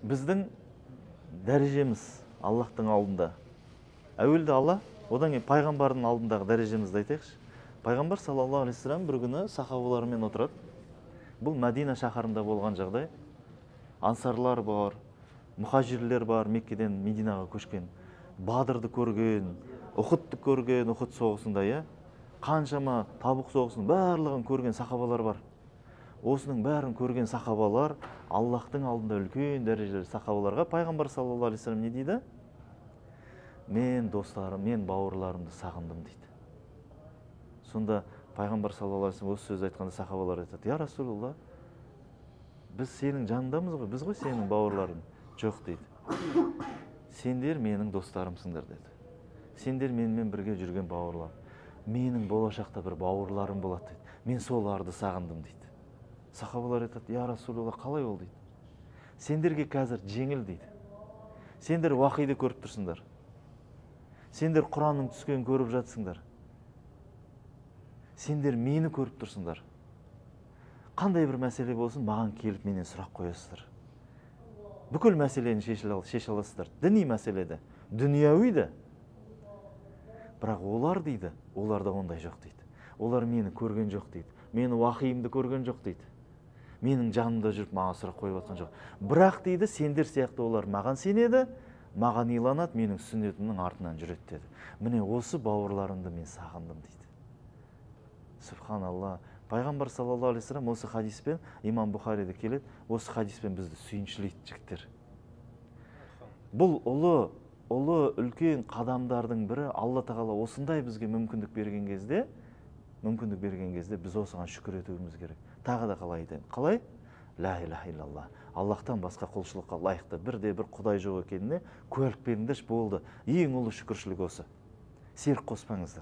Біздің дәрежеміз Аллахтың алдында. Әуелде Алла, одан кейін пайғамбардың алдындағы дәрежемізді айтайықшы. Пайғамбар саллаллаху алейхи вассалам бір күні сахабаларымен отырады. Бұл Мәдина шаһарында болған жағдай. Ансарлар бар, мұхажирлер бар, Меккеден Мединаға көшкен. Бадрды көрген, Ухудты көрген, Ухуд соғысында, иә? Қаншама Табук соғысының барлығын көрген сахабалар бар. Осының бәрін көрген сахабалар Аллахтың алдында үлкен дәрежелі сахабаларға пайғамбар саллаллаху алейхи вассалам не дейді? Мен достарым, мен бауырларымды сағындым дейді. Сонда пайғамбар саллаллаху алейхи вассалам осы сөзді айтқанда сахабалар айтады: "Я Расулалла, біз сенің жанындамыз ғой, біз ғой сенің бауырларың." Жоқ дейді. Сендер менің достарымсыңдар деді. Сендер менімен бірге жүрген бауырлар. Менің болашақта бір бауырларым болады дейді. Мен соларды сағындым дейді. Сахабалар айтады: "Я Расулалла, қалай ол?" дейді. Сендерге қазір жеңіл дейді. Сендер уахиді көріп тұрсыңдар. Сендер Құранның түскенін көріп жатсыңдар. Сендер мені көріп тұрсыңдар. Қандай бір мәселе болсын, маған келіп менен сұрақ қоясыздар. Бүкіл мәселені шеше аласыздар. Діни мәселеде, дүнияуи де. Бірақ олар дейді, оларда ондай жоқ дейді. Олар мені көрген жоқ дейді. Мені уахиімді көрген жоқ дейді. Менің жанымда жүріп маған сұрақ қойып жатқан жоқ. Бірақ дейді, сендер сияқты олар маған сенеді, маған иланады, менің сүннетімнің артынан жүреді деді. Міне осы бауырларымды мен сағындым дейді. Субханалла. Пайғамбар саллаллаху алейхи вассалам осы хадиспен, Имам Бухариде келеді, осы хадиспен бізді сүйіншілейді жігіттер. Бұл ұлы үлкен қадамдардың бірі. Алла тағала осындай бізге мүмкіндік берген кезде, біз осыған шүкір етуіміз керек. Тағы да қалай айтайын? Қалай? Ла илаха иллаллах. Аллахтан басқа құлшылыққа лайықты бірде бір Құдай жоқ екеніне куәлік беріңдерші, болды. Ең ұлы шүкіршілік осы. Серік қоспаңыздар.